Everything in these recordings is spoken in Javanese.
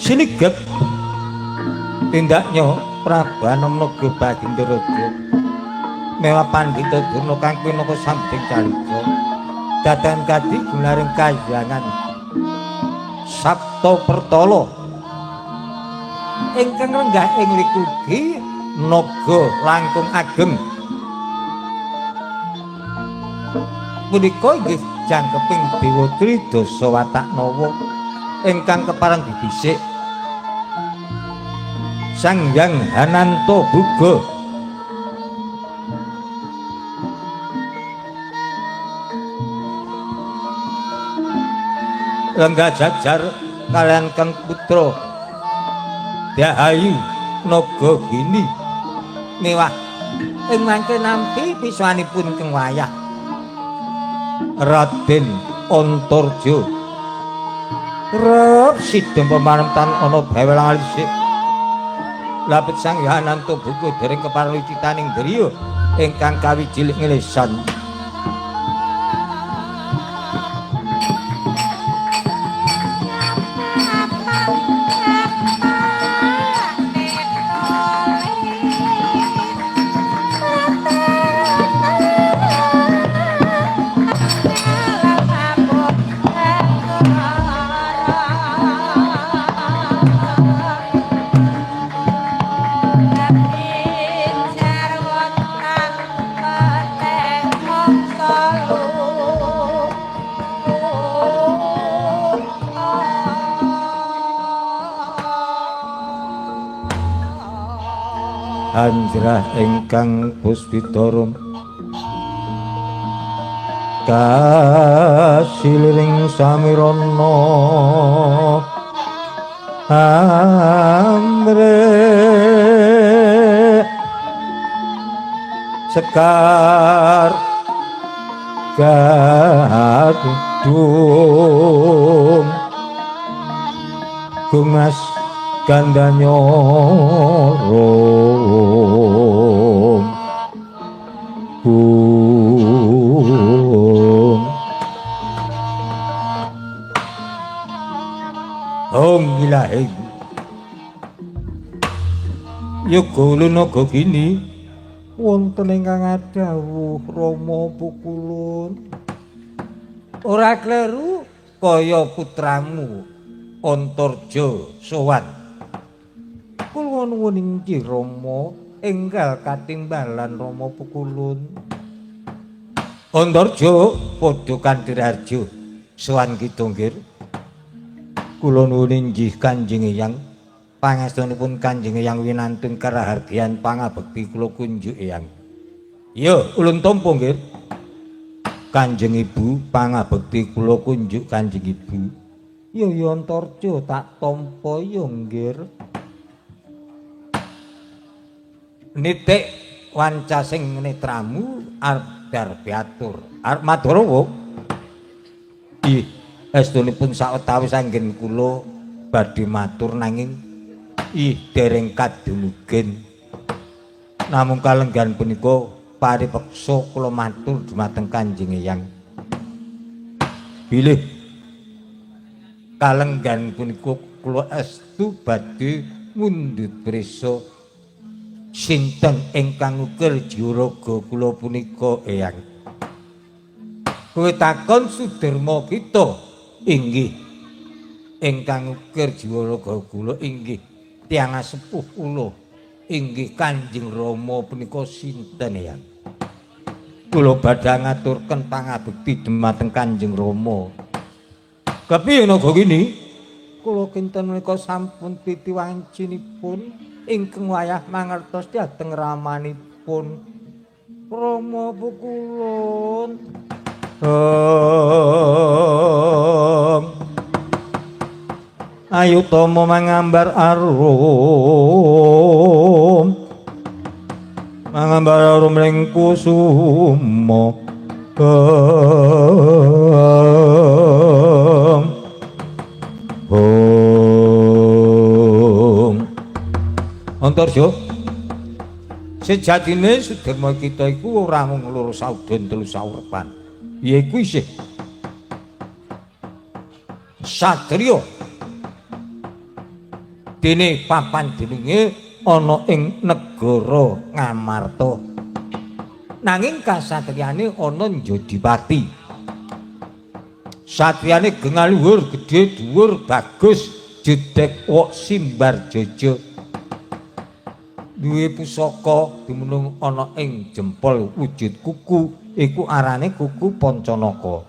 Sinigep tindaknya Prabu Anom Naga Baginda Raja mewah pandhita Durna kang pinaka sambing carita datan kadi gunaring kayangan Sabta Pertala ingkang renggah ing likugi naga langkung ageng punika inggih jangkeping Dewa Tridasa watak nawa ingkang kepareng didhisik Sang Hyang Hananta Buga. Lenggah jajar kalian kang putra Dahayu Naga Gini mewah ing mangke nampi pisuwanipun keng wayah Raden Antarja. Rep sidhem pemanemtan ana bawel alisik lapet Sang Hyang Hananta Buga dereng kepareng lucitaning griya ingkang kawijilik ngelesan. Anjrah ingkang puspitarum kasiliring samirana amre sekar gadung gumas gandanya rom bung hong ilahing yoga lunaga gini wonten ingkang adhawuh Rama Pukulun ora kleru kaya putramu Antarja sowan. Kula nuwun inggih Rama enggal katimbalan Rama Pukulun. Antarja padha Kanthirharja sowan kita nggih. Kula nuwun inggih Kanjeng Eyang pangestunipun Kanjeng Eyang winantun karahardian pangabekti kula kunjuk Eyang. Iya, ulun tampa nggih. Kanjeng Ibu pangabekti kula kunjuk Kanjeng Ibu. Ya ya Antarja tak tampa ya nggih. Nitik wancasing netramu arep darbiatur arep madarawa. Ih, estunipun sawetawis anggen kula badhe matur nanging ih dereng kadumugen. Namung kalenggan punika paripeksa kula matur dumateng Kanjeng Eyang. Bilih kalenggan punika kula estu badhe mundhut prisa sinten ingkang ngukir jiwaraga kula punika Eyang. Kowe takon Sudarma kita inggih ingkang ngukir jiwaraga kula inggih tiyang sepuh kula inggih Kanjeng Rama punika sinten Eyang. Kula badhe ngaturken pangabekti dumateng Kanjeng Rama. Kepiye naga gini? Kula kinten menika sampun titi wancinipun ingkang wayah mangertos dhateng ramanipun Rama Pukulun. Ayu tomo mangambar arum mangambar arum ring kusuma. Hong Antarja sejatine Sudarma kita iku ora mung loro saudon telu saurepan, yaiku isih satriya Dene papan dununge ana ing negara Ngamarta. Nanging kasatriyane ana Njodipati. Satriyane gengaluhur, gedhe, dhuwur, bagus, jedhek wok simbar jojo. Duwe pusaka dumunung ana ing jempol wujud kuku, iku arane kuku Pancanaka.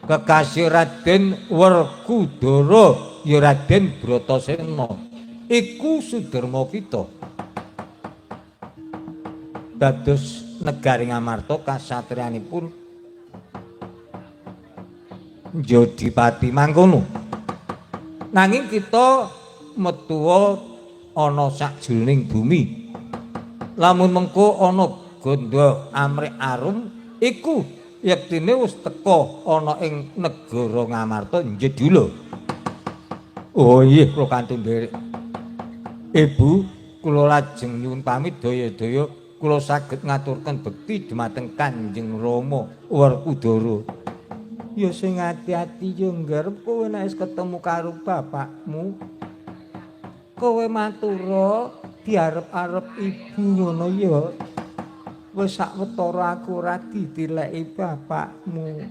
Kekasih Raden Werkudara ya Raden Bratasena, iku Sudarma kita. Dados negari Ngamarta kasatriyanipun Njodipati mangkono. Nanging kita metuwa ana sajroning bumi. Lamun mengko ana gandha amrih arum iku yektine wis teka ana ing negara Ngamarta njedula. Oh iya, kula kantun nderek. Ibu, kula lajeng nyuwun pamit daya-daya kula saged ngaturken bekti dumateng Kanjeng Rama Werkudara. Ya sing ati-ati yo nggarep kowe nek wis ketemu karo bapakmu. Kowe matura diarep-arep ibu ngono ya. Wis sawetara aku ora ditileki bapakmu.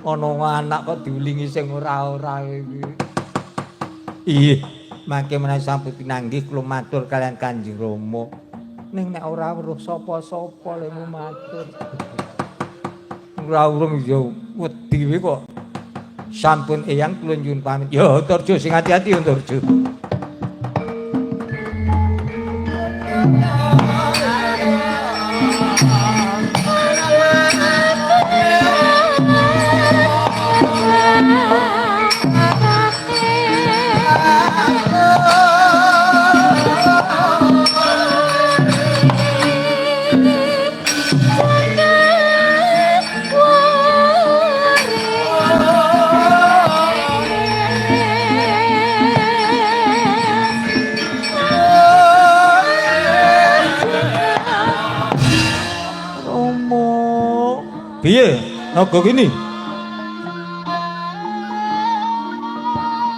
Ana anak kok diulingi sing ora-ora iki. Iya, mangke menawi sampun pinanggih kula matur kaliyan Kanjeng Rama. Ning nek ora weruh sapa-sapa lemu matur. Ora urung ya wedi kuwi kok. Sampun eyang kula nyuwun pamit. Ya Antarja sing ati-ati Antarja. Piye? Naga kini?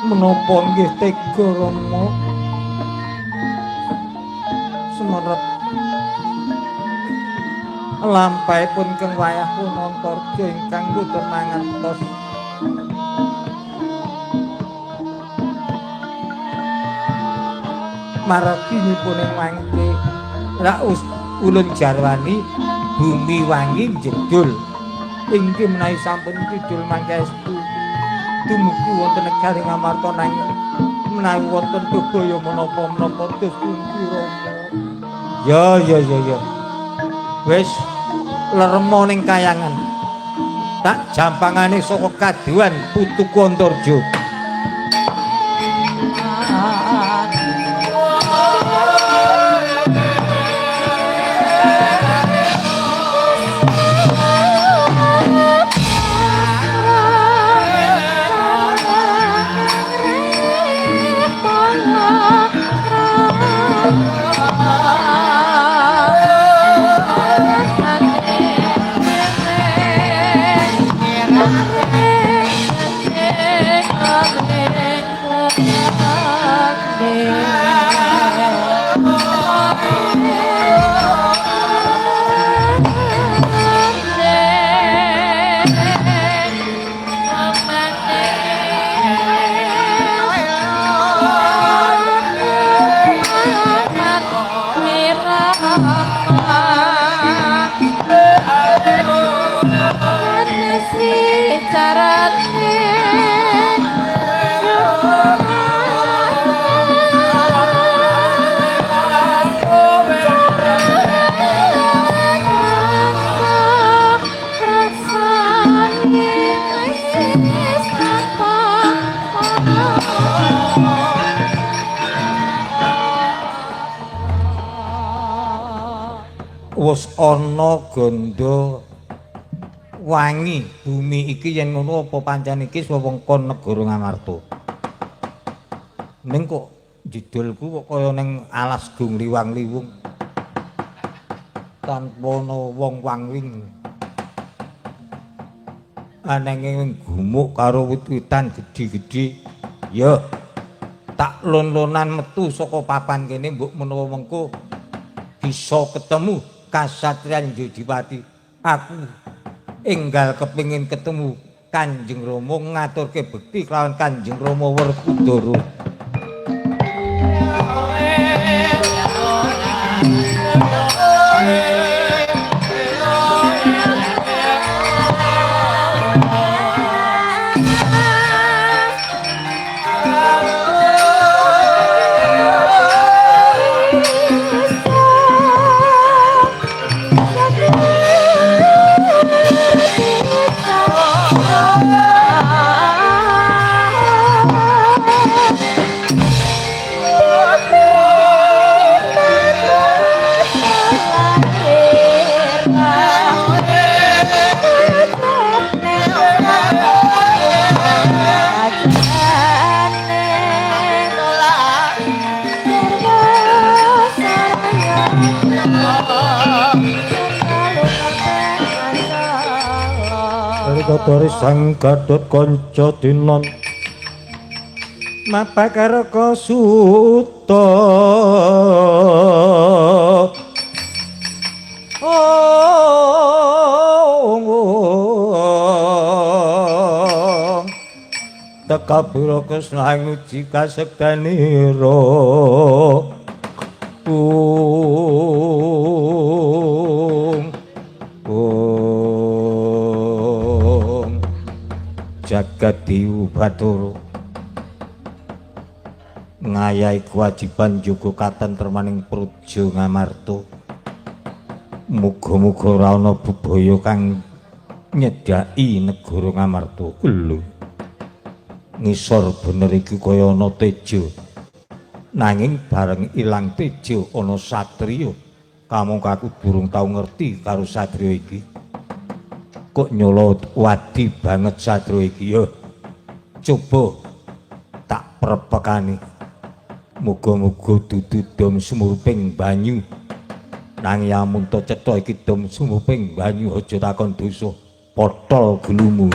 Menapa nggih tega Rama? Semerep lampahipun keng wayah Antarja ingkang boten mangertos. Marginipun ing mangke rak ulun jarwani bumi wangi jedul. Inggih menawi sampun kidul mangke estu dumugi wonten negari Ngamarta nanging menawi wonten bebaya menapa-menapa dos pundi Rama. Ya ya ya ya. Wis leremo ning kayangan. Tak jampangane saka kaduan putuku Antarja. Wis ana gandha wangi bumi iki yen ngono apa pancen iki wewengkon negara Ngamarta. Ning kok jedulku kok kaya ning alas gung liwang-liwung. Tanpa ana wong wangwing. Ananging gumuk karo wit-witan gedhi-gedhi. Ya tak lon-lonan metu saka papan kene mbok menawa mengko bisa ketemu kasatriyan Jodipati. Aku enggal kepingin ketemu Kanjeng Rama ngaturke bekti kelawan Kanjeng Rama Werkudara. Kodori sang Gatot kanca dinon mapakarka suta tekabura kresna nguji kasektanira Jagat Dewa Bathara ngayahi kewajiban njaga katentremaning praja Ngamarta. Muga-muga ora ana bebaya kang nyedhaki negara Ngamarta. Lho. Ngisor bener iki kaya ana teja. Nanging bareng ilang teja ana satriya. Kamangka aku durung tau ngerti karo satriya iki. Kok nyolot wadi banget satriya iki ya. Coba tak prepekani. Muga-muga dudu dom sumurping banyu. Nang yamun to cetha iki dom sumurping banyu aja takon dosa. Potol gulumu.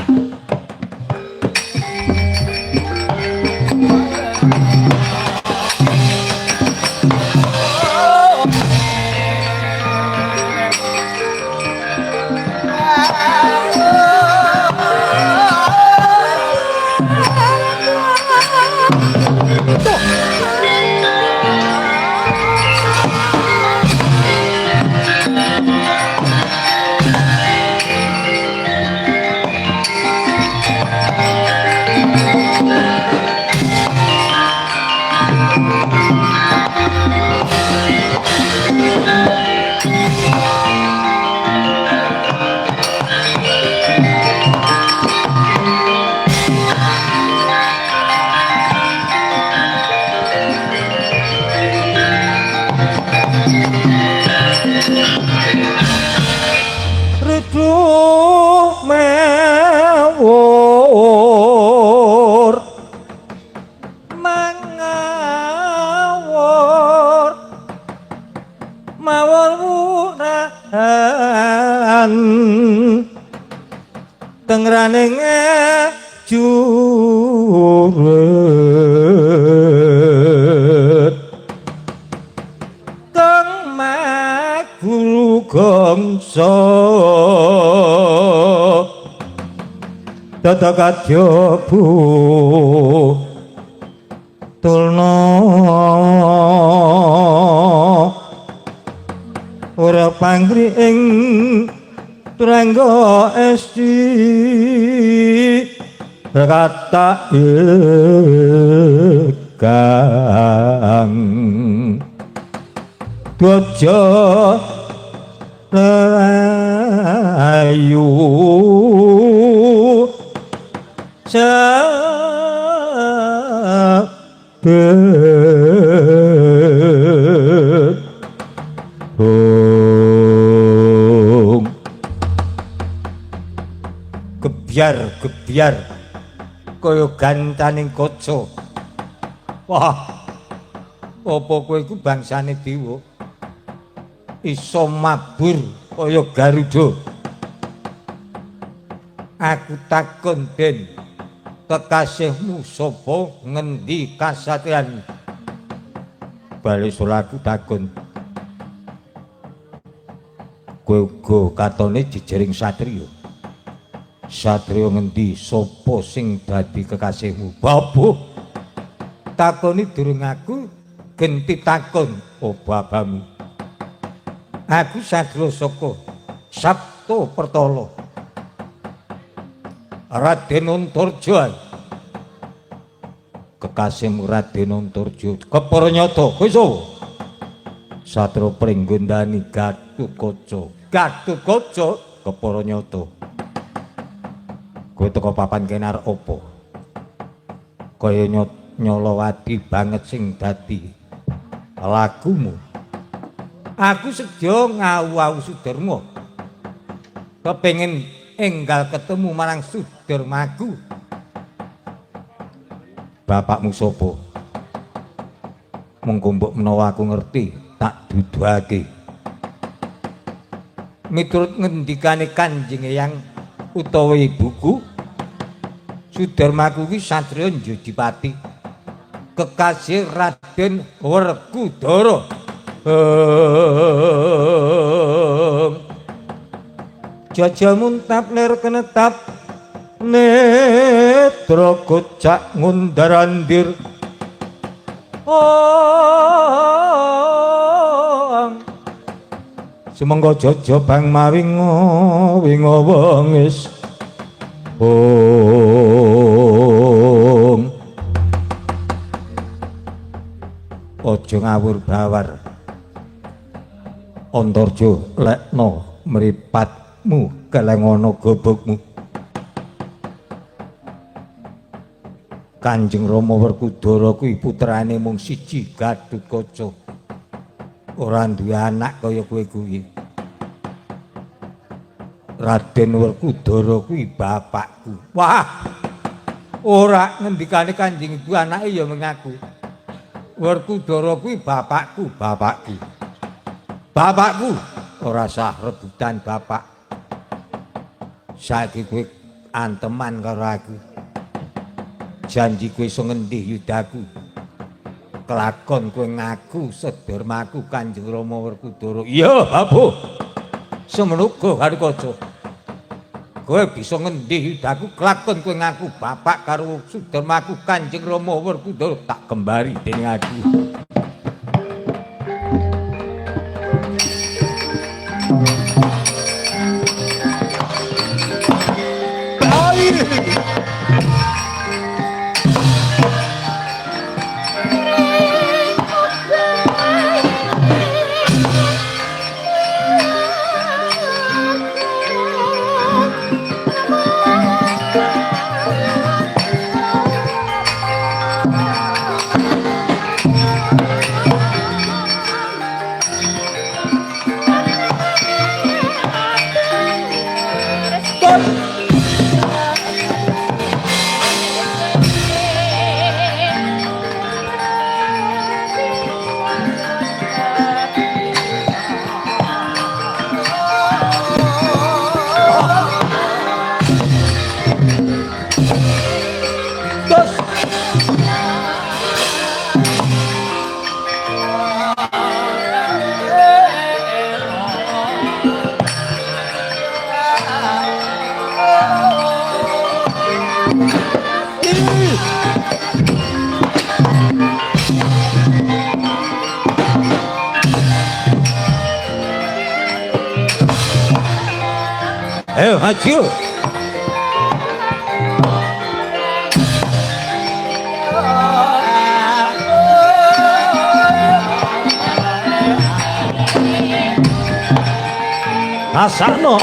Kadyabu tulna ora pangri ing turangga esti kata kang dwaja ayu gebyar gebyar kaya gantaning kaca. Wah, apa kowe iku bangsane dewa iso mabur kaya Garuda? Aku takon Den, kekasihmu sapa ngendi kasatriyan? Bali aku takon. Kowe uga katone jejering satriya. Satriya ngendi sapa sing dadi kekasihmu? Babuh. Takoni durung aku genti takon obabamu. Aku satriya saka Sabto Pertala. Raden Antarja. Kekasihmu Raden Antarja. Kepara nyata kowe sapa? Satria Pringgondani Gatotkaca. Gatotkaca kepara nyata. Kowe teko papan kene arep apa? Kaya nyolowati banget sing dadi lakumu. Aku sedya ngawu-awu Sudarma. Kepengin enggal ketemu marang Sudarmaku. Bapakmu sapa? Mengko mbok menawa aku ngerti, tak duduhake. Miturut ngendikane Kanjeng Eyang utawa ibuku, Sudarmaku kuwi satriya Njodipati, kekasih Raden Werkudara. Jaja muntap lir kenetap netra kocak ngundarandir. Sumangga jaja bang mawinga winga wengis. Ong. Aja ngawur bawar. Antarja lekno mripatmu kelengono gobokmu. Kanjeng Rama Werkudara kuwi putrane mung siji Gatotkaca. Ora duwe anak kaya kowe kuwi. Raden Werkudara kuwi bapakku. Wah. Ora ngendikane Kanjeng Ibu anake ya mengaku. Werkudara kuwi bapakku, bapakku. Bapakku ora sah rebutan bapak. Saiki kowe anteman karo aku. Janji kowe iso ngendih yudaku. Kelakon kowe ngaku sedermaku Kanjeng Rama Werkudara. Iya, Babu. Semono uga Gatotkaca. Kowe bisa ngendih yudaku kelakon kowe ngaku bapak karo sudermaku Kanjeng Rama Werkudara tak kembari dening aku. Ayo maju. Rasakno.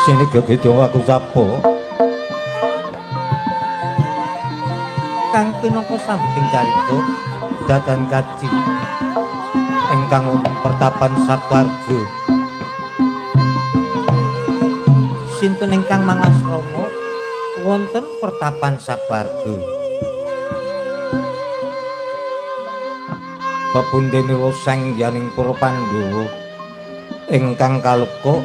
Sini aku sapa kang pinangka sambeting carita datan kaji ingkang wonten pertapan Satwarga. Sinten ingkang mangasrama wonten pertapan Satwarga? Pepundhenipun Sang Hyang para Pandhawa ingkang kaluka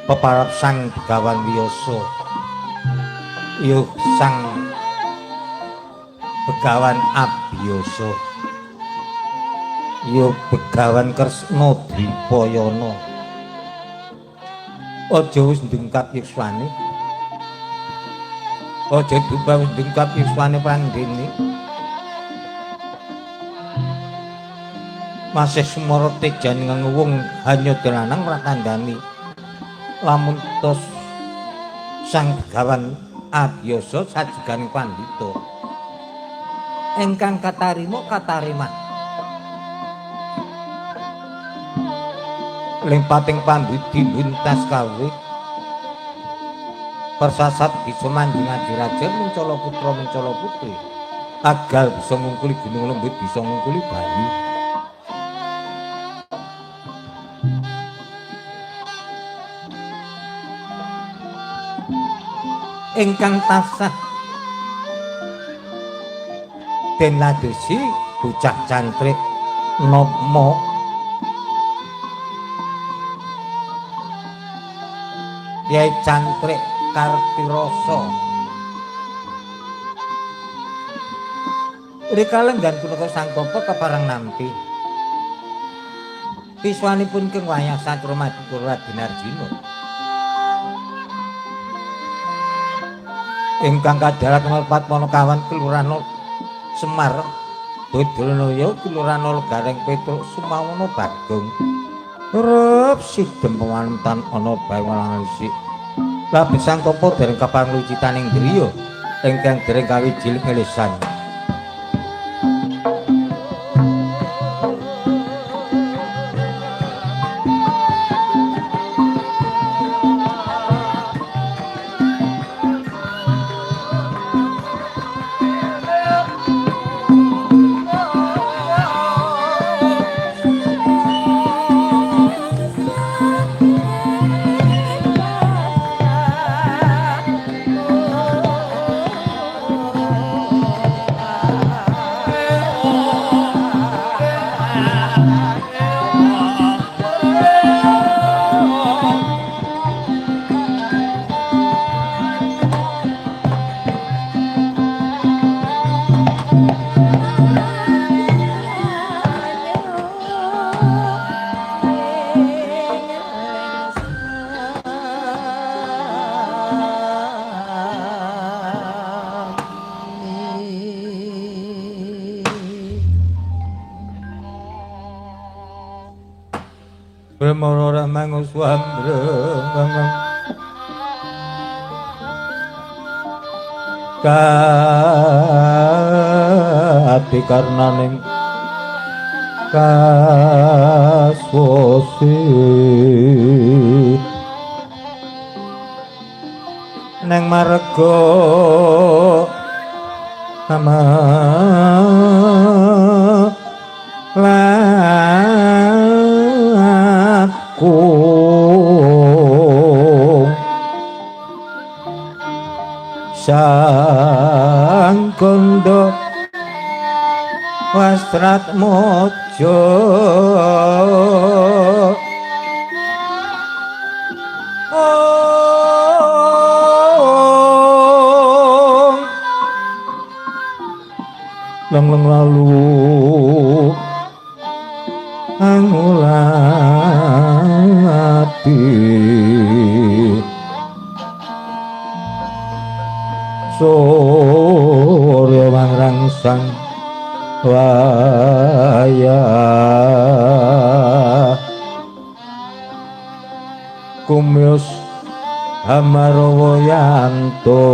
peparap Sang Begawan Wiyasa, yuh Sang Begawan Abiyasa, yuh Begawan Kresna Dwipayana. Aja wis ndungkap yuswane, aja dupa wis ndungkap yuswane pandene. Masih sumara tejan ngewung hanya lanang ora kandhani. Lamun tos Sang Begawan Abiyasa sajeganing pandhita ingkang katarima katarima limpating pambudi buntas kawih persasat bisa manjing raja mencala putra mencala putri agal bisa ngungkuli gunung lembut bisa ngungkuli bayu. Ingkang tansah den ladosi bocah cantrik nomo Kyai Cantrik Kartirasa. Rika lenggan punika Sang Tapa kepareng nampi piswanipun Keng Wayah Satra Madukara Raden Arjuna ingkang kadarat nomor 4 Ponokawan Kelurahan Semar Bodolnaya Kelurahan Gareng Petruk Sumawono Bagong. Rep sidem pemantan ana bae walang sik. Labe Sang Tapa dereng kapareng lucitaning griya ingkang dereng kawijil ngelisan. Kati karnaning Kaswosi neng marga ama laku sang kondo wastrat mojo lang lang lalu angulati surya mangrangsang waya kumyus hamarawayanto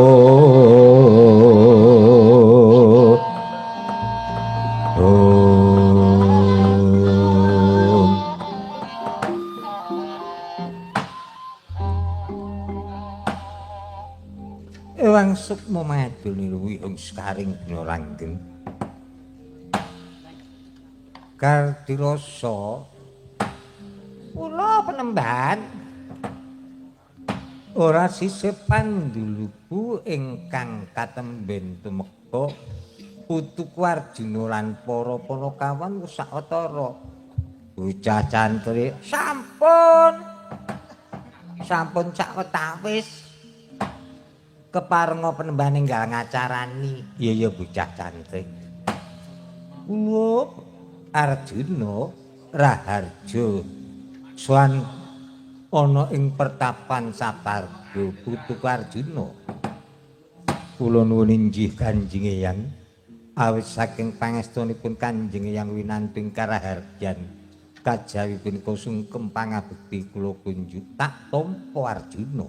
Ewang sukma madul niru ing sekaring dina langgeng Kardirasa kula penembahan ora sisih panduluku ingkang katemben tumeka putuku Arjuna lan para panakawan wis sawetara. Bocah cantrik sampun sampun sawetawis keparenga penembahan enggal ngacarani. Iya ya bocah cantrik. Kula Arjuna Raharja sowan ana ing pertapan Saparga putuku Arjuna. Kula nuwun inggih Kanjeng Eyang, awit saking pangestunipun Kanjeng Eyang winantu ing karaharjan kajawi punika sungkem pangabekti kula kunjuk tak tampa Arjuna.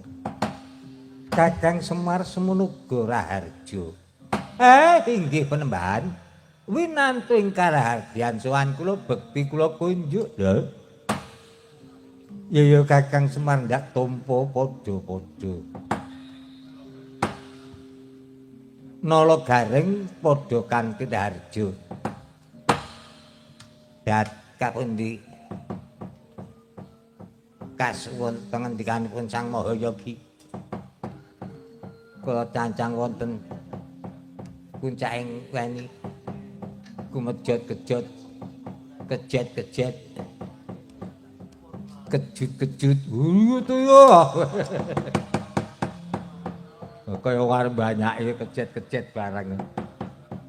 Kakang Semar semono uga Raharja. Inggih penembahan winantu ing karaharjan sowan kula bekti kula kunjuk lho. Ya ya Kakang Semar ndak tampa padha-padha. Nala Gareng padha kanthi Raharja. Dat kapundi kasuwun pangendikanipun Sang Mahayogi. Kula cancang wonten puncaking weni kumejot-kejot kejet-kejet kejut-kejut ngono ya. Kaya arep banyake kejet-kejet barang.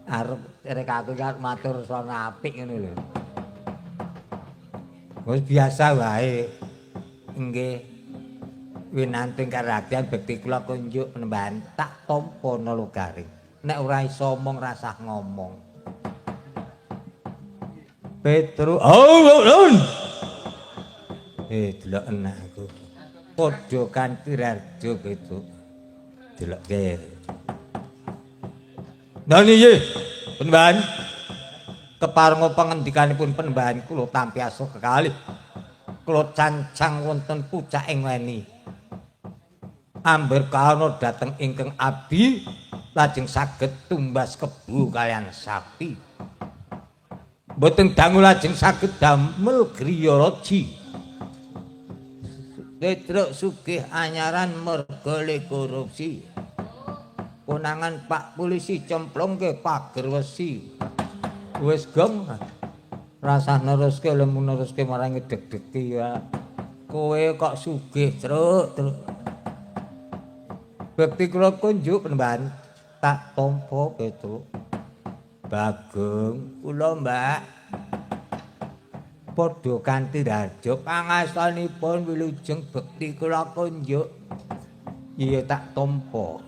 Arep rek aku arep matur sono apik ngono lho. Wis biasa wae. Nggih. Winantu ing karadian bekti kula kunjuk penembahan tak tampa Nala Gareng. Nek ora iso omong rasah ngomong. Petru, oh, oh. Deloken aku. Padha kanthi Raharja Petru. Delokke. Nah niki penembahan keparenga pangendikanipun penembahan kula tampi asuh kekalih. Kula cancang wonten pucaking weni. Amber kaana dhateng ingkang abdi lajeng saged tumbas kebu kalian sapi. Mboten dangu lajeng saged damel griya raji. Petruk sugih anyaran merga le korupsi. Konangan Pak Polisi cemplungke pager wesi. Wis gong rasah neruske lemu neruske marang deg-degi ya. Kowe kok sugih truk truk. Bekti kula kunjuk penembahan tak tampa Petruk. Bageng kula Mbak. Padha kanthi Raharja pangastanipun wilujeng bekti kula kunjuk. Iya tak tampa.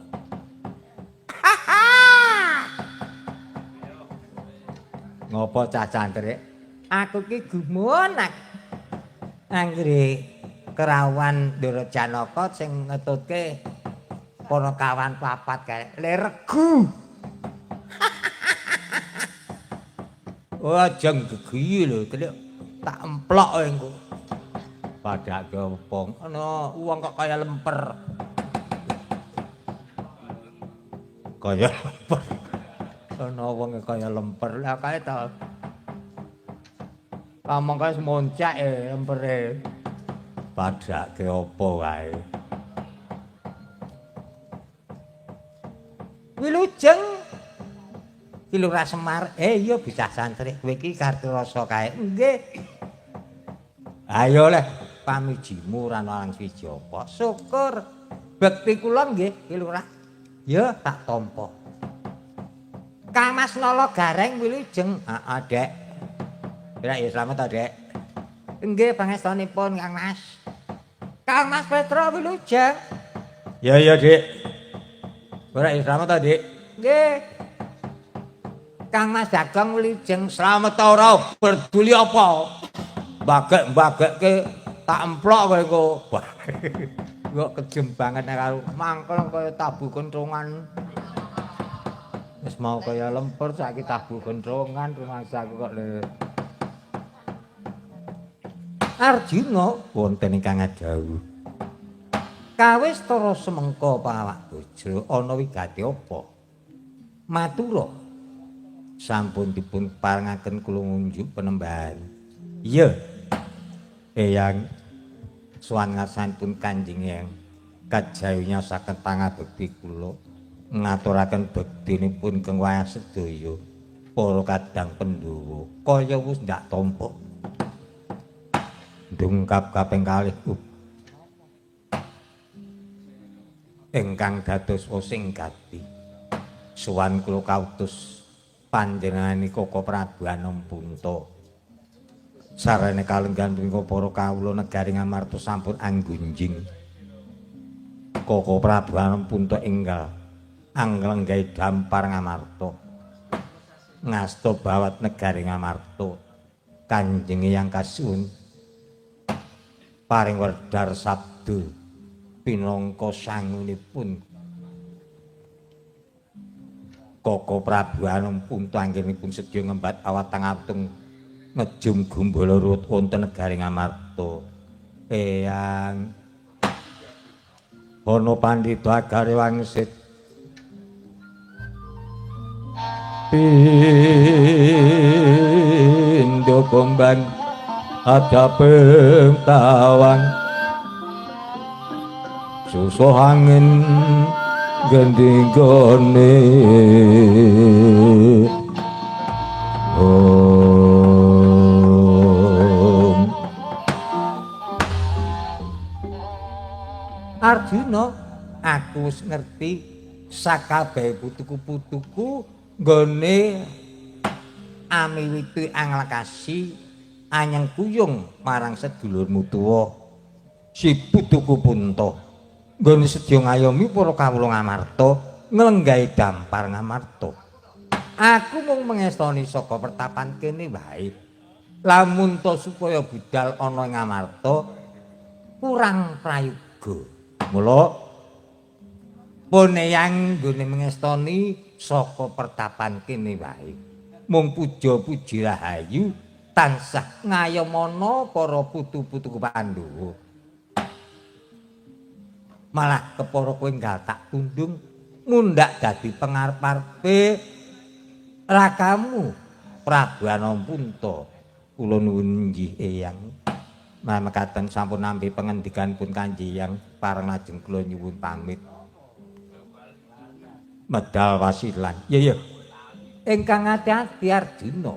Ngopo cah cantrik? Aku ki gumun anggere kerawan Ndara Janaka sing ngetutke para kawan papat kae le regu. Oh aja gegiyi lho, telik tak emplok engko. Padake opo? Ana wong kok kaya lemper. Kaya lemper. Ana wong kaya lemper. Lah kae ta. Kamong kae moncak lempere. Padake opo wae. Wilujeng. Ki Lurah Semar. Iya bocah santri kowe iki kartu rasa kae. Nggih. Ayo leh pamijimu ora ana lang siji apa. Syukur. Bekti kula nggih Ki Lurah. Ya tak tampa. Kang Mas Nala Gareng wilujeng. Heeh, Dek. Ora ya slamet ta, Dek. Nggih pangestunipun Kang Mas. Kang Mas Petro wilujeng. Ya ya, Dik. Ora ya slamet ta, Dik. Nggih. Kang Mas Dagong wilujeng. Slamet ta ora peduli apa. Bagek-bagekke tak emplok kowe engko. Kok kejem banget nek karo mangkel kaya tabu kenthongan. Wis mau kaya lemper saiki tabu kenthongan rumangsaku kok le. Arjuna wonten ingkang adhawuh. Kawis tara semengka pawak bojo ana wigati apa? Matura sampun dipun parengaken kula ngunjuk penembahan. Iya. Eyang sowan ngarsanipun Kanjeng Eyang kajayunya saking pangabekti kula ngaturaken bektinipun keng wayah sedaya para kadang Pandhawa kaya wis ndak tampa. Dungkap kaping kalih ingkang dados osing gati. Sowan kula kautus panjenengane Koko Prabu Anom Punta. Sarene kalenggan punika para kawula negari Ngamarta sampun anggunjing. Koko Prabu Anom Punta enggal anglenggahi dampar Ngamarta. Ngasta bawat negari Ngamarta. Kanjeng Eyang kasuwun paring werdar sabda pinangka sangunipun Koko Prabu Anom Punta anggenipun sedya ngembat awatang-atung ngejum gumbala ruwet wonten negari Ngamarta. Eyang ana pandhita agare wangsit pindha gombang adaping tawang susuh angin gendinggone. Om. Arjuna, aku wis ngerti sakabehe putuku-putuku nggone amiwiti anglakasi anyang kuyung marang sedulurmu tuwa si putuku Punta. Nggone sedya ngayomi para kawula Ngamarta nglenggahi dampar Ngamarta. Aku mung mengestoni saka pertapan kene wae. Lamun to supaya budal ana ing Ngamarta kurang prayoga. Mula pun eyang nggone mengestoni saka pertapan kene wae. Mung puja-puji rahayu tansah ngayomana para putu-putuku Pandhawa. Malah kepara kowe enggal tak tundung mundhak dadi pengarep-arepe rakamu Prabu Anom Punta. Kula nuwun inggih eyang. Mamekaten sampun nampi pengendikanipun Kanjeng Eyang pareng lajeng kula nyuwun pamit. Medal wasilan. Iya iya. Ingkang ati-ati Arjuna.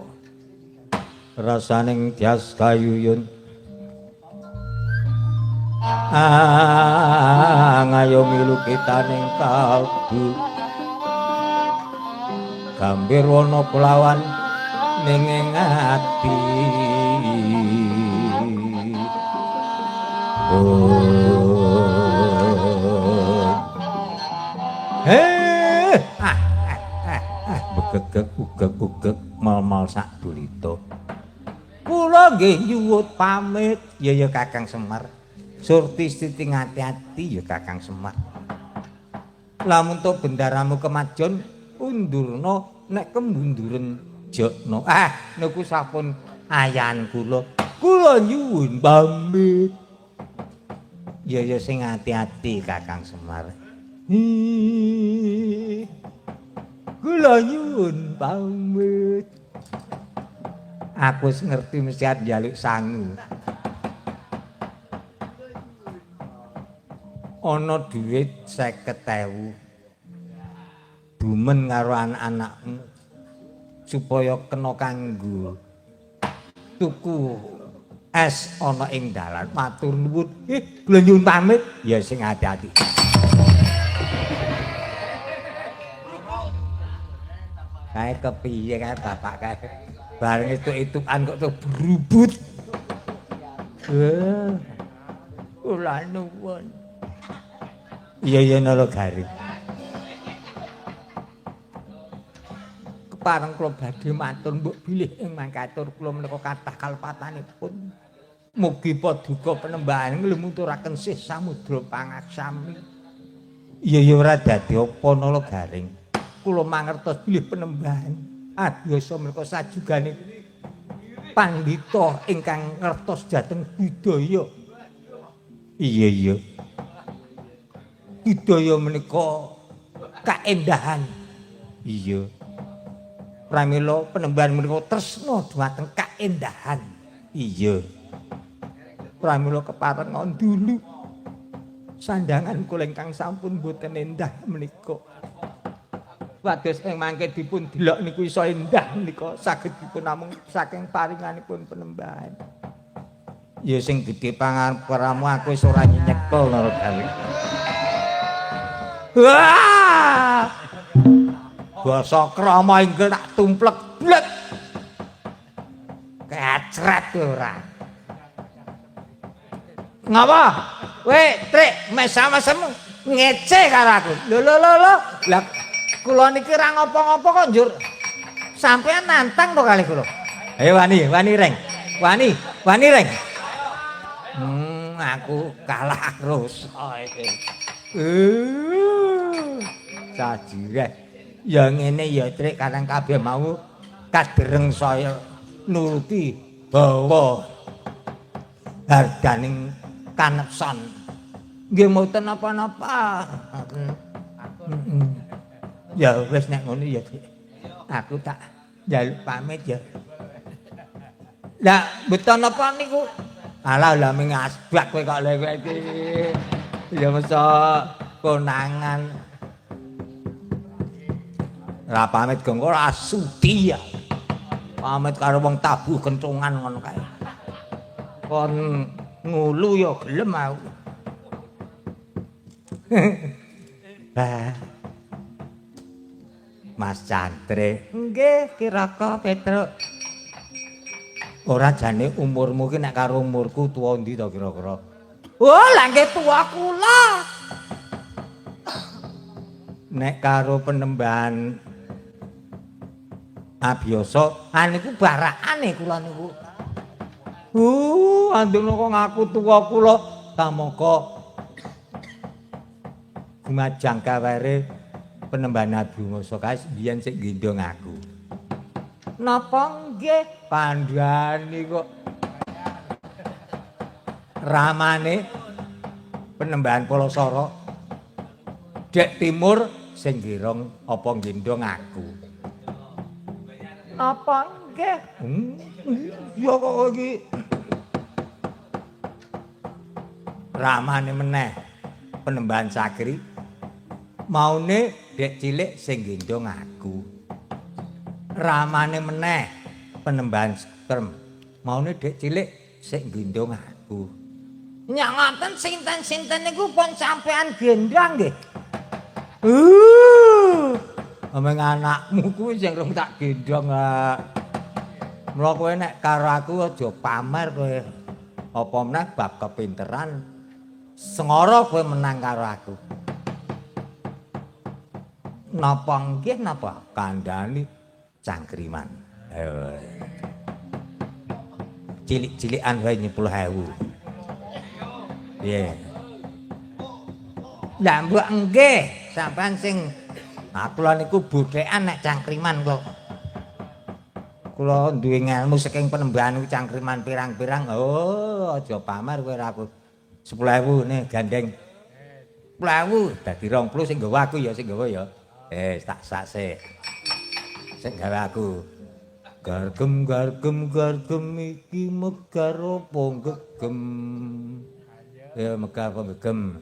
Rasaning tias kayuyun ngayomi lukitaning kalbu gambir wana kelawan ning ati. Begegeg ugeg-ugeg mal-mal sak dulita. Kula nggih nyuwun pamit. Ya ya Kakang Semar. Surti siti ngati-ati ya Kakang Semar. Lamun to bendaramu kemajon undurna nek kembunduren Jokno. Ah, niku sampun ayan kula. Kula nyuwun pamit. Ya ya sing ati-ati Kakang Semar. Kula nyuwun pamit. Aku wis ngerti mesti arep njaluk sangu. Ana dhuwit 50.000. Dumen karo anak-anakmu supaya kena kanggo tuku es ana ing dalan. Matur nuwun. Kula nyuwun pamit. Ya sing ati-ati. Kae kepiye kae bapak kae. Bareng itu-itukan kok tuh berubut. Kula nuwun. Iya iya nala garing. Kepareng kula badhe matur mbok bilih ing mangkatur kula menika kathah kalepatanipun. Mugi paduka penembahan nglunturaken sih samudra pangaksami. Iya iya ora dadi apa nala garing. Kula mangertos bilih penembahan abiyasa menika sajugane pandhita ingkang ngertos dhateng budaya. Iya iya. Budaya menika kaendahan. Iya. Pramila penembahan menika tresna dhumateng kaendahan. Iya. Pramila kepareng ndulu sandangan kula ingkang sampun boten endah menika. Wados ing mangke dipun delok niku iso endah menika saged dipun namung saking paringanipun penembahan. Ya sing gedhe pangapuramu aku wis ora nyekel lho gawe. Wah! Basa krama inggil tak tumplek blek. Kecret ora. Ngapa? Kowe Trik mesam-mesem ngece karo aku. Lho lho lho lho. Lah kula niki ora ngopo-ngopo kok njur sampean nantang to kali kula. Ayo wani, wani reng. Wani, wani reng. Aku kalah terus. Sajire. Ya ngene ya Trik kadang kabeh mau kadereng saya nuruti bawa hardaning kanepson. Nggih mboten napa-napa. Ya wis nek ngono ya Trik. Aku tak njaluk pamit ya. Lah mboten napa niku. Alah lah mengasbak kowe kok lha iki. Ya masa konangan. Lah pamit gong ora sudi ya. Pamit karo wong tabuh kentungan ngono kae. Kon ngulu ya gelem aku. Bah. Mas Cantre. Nggih, Kiraka Petruk. Ora jane umurmu ki nek karo umurku tuwa ndi to kira-kira? Oh, lah nggih tuwa kula. Nek karo penembahan abiyasa, niku barakane kula niku. Andung kok ngaku tuwa kula kamangka gumajang kawere penembahan abiyasa kae biyen sik gendhong aku. Napa nggih kandhani kok ramane penembahan Palasara Dek Timur sing girong apa gendhong aku. Napa nggih? Ya kok iki ramane meneh penembahan Sakri maune dek cilik sing gendhong aku. Ramane meneh penembahan Sperm maune dek cilik sing gendhong aku. Nyak ngoten sinten-sinten niku pun sampean gendhong nggih. Omong anakmu kuwi sing rung tak gendhong kok. Mula kowe nek karo aku aja pamer kowe. Apa meneh bab kepinteran sengara kowe menang karo aku. Napa nggih napa kandhani cangkriman. Ayo. Cilik-cilikan wae 10.000. Piye? Lah mbok nggih sampean sing kula niku bothekan nek cangkriman kok. Kula duwe ngelmu saking penembahan cangkriman pirang-pirang. Oh, aja pamer kowe aku. 10.000 nih gandeng. 10.000 dadi 20 sing nggawa aku ya sing nggawa ya. Tak sak sik. Sing gawe aku. Gargem gargem gargem iki megar apa gegem. Ya megar apa gegem.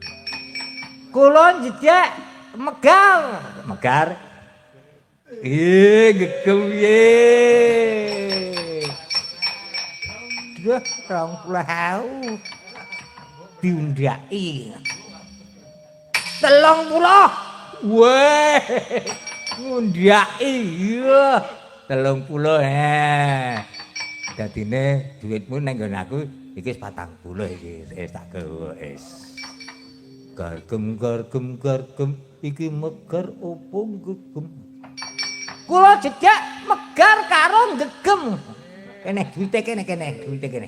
Kula njejek megar. Megar. Ih, gegem ye. Duh, 20.000. Diundhaki. 30. Weh. Ngundhaki. Iya. 30 he. Dadine duitmu nang nggon aku iki wis 40 iki. Wis tak gawa wis. Gargem gargem gargem iki megar opo gegem. Kula jejak megar karo gegem. Kene duwite kene kene duwite kene.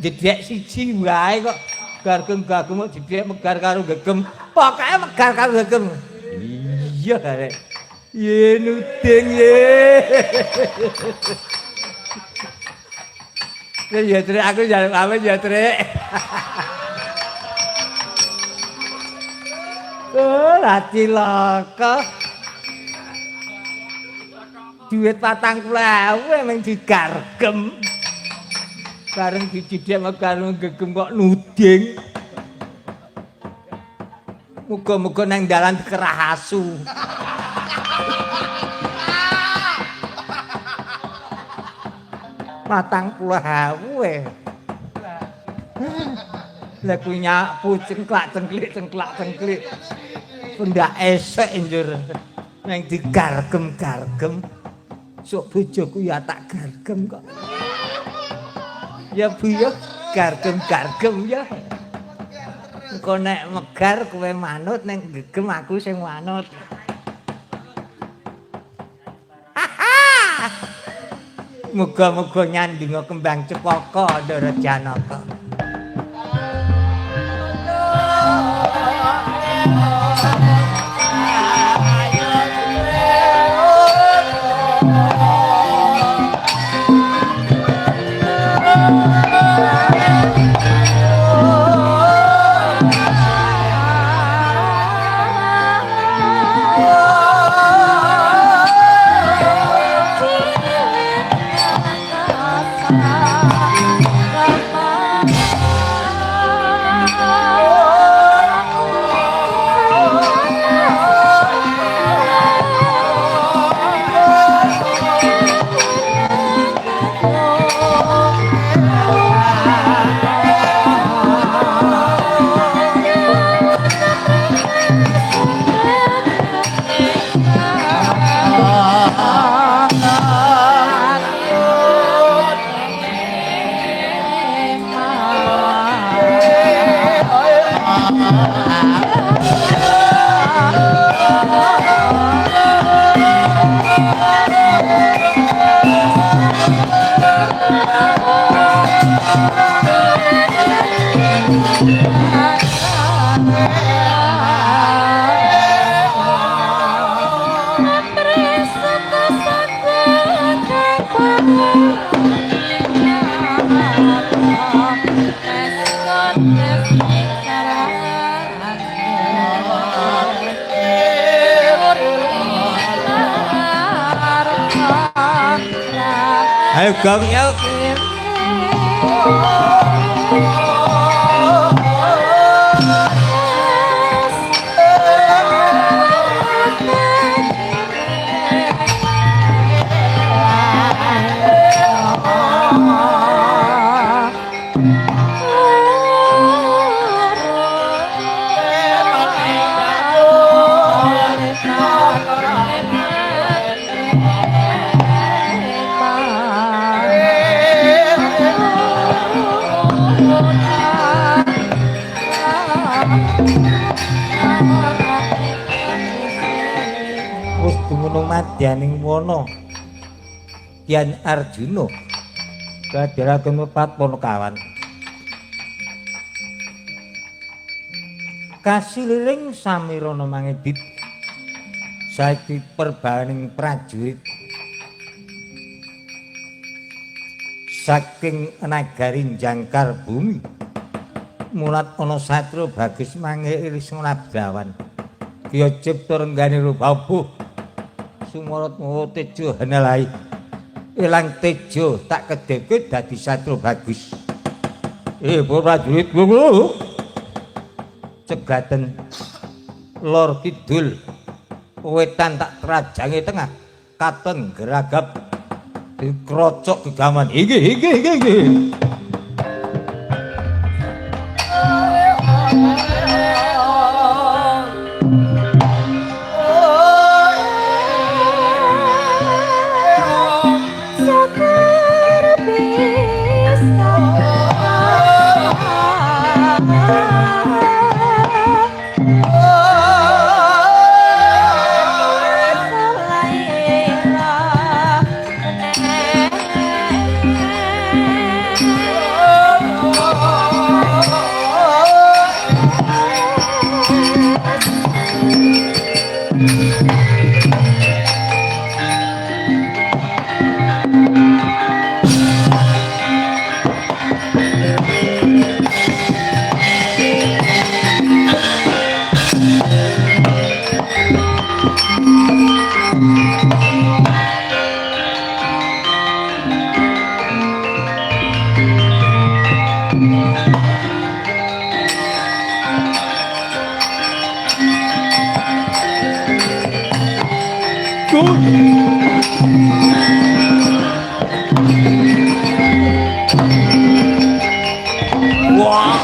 Jejak siji wae kok gargem gargem kok jejak megar karo gegem. Pokoke megar karo gegem. Iya arek. Ye nuding ye. Ya Trek aku njaluk pamit ya Trek. Oh, ra cilaka. Duit 40.000 emang digargem. Bareng dicidhek megar gegem kok nuding. Muga-muga nang dalan dikerah asu. 40.000 e. Lah kuwi nyapu cengklak cengklik cengklak cengklik. Pendak esek njur. Nang digargem-gargem. Sok bojoku ya tak gargem kok. Ya Bu ya gargem-gargem ya. Engko nek megar kowe manut, nek gegem aku sing manut. Muga-muga nyandinga kembang cepaka Ndara Janaka. Ayo gong yuk. Wis dumunung madyaning wana Kyai Arjuna kadhiraken pepat Panakawan. Kasiliring samirana mangedit saiki perbaning prajurit Saking nagari Jangkar Bumi. Mulat ana satria bagus mangke iris ngabdawan. Kiya cipta renggane rubabuh. Sumorot mawa tejo hanelai. Ilang tejo tak kedheke dadi satria bagus. Para prajurit lho. Cegaten lor kidul wetan tak terajange tengah katon geragap dikrocok gegaman. Iki iki iki iki. Wah.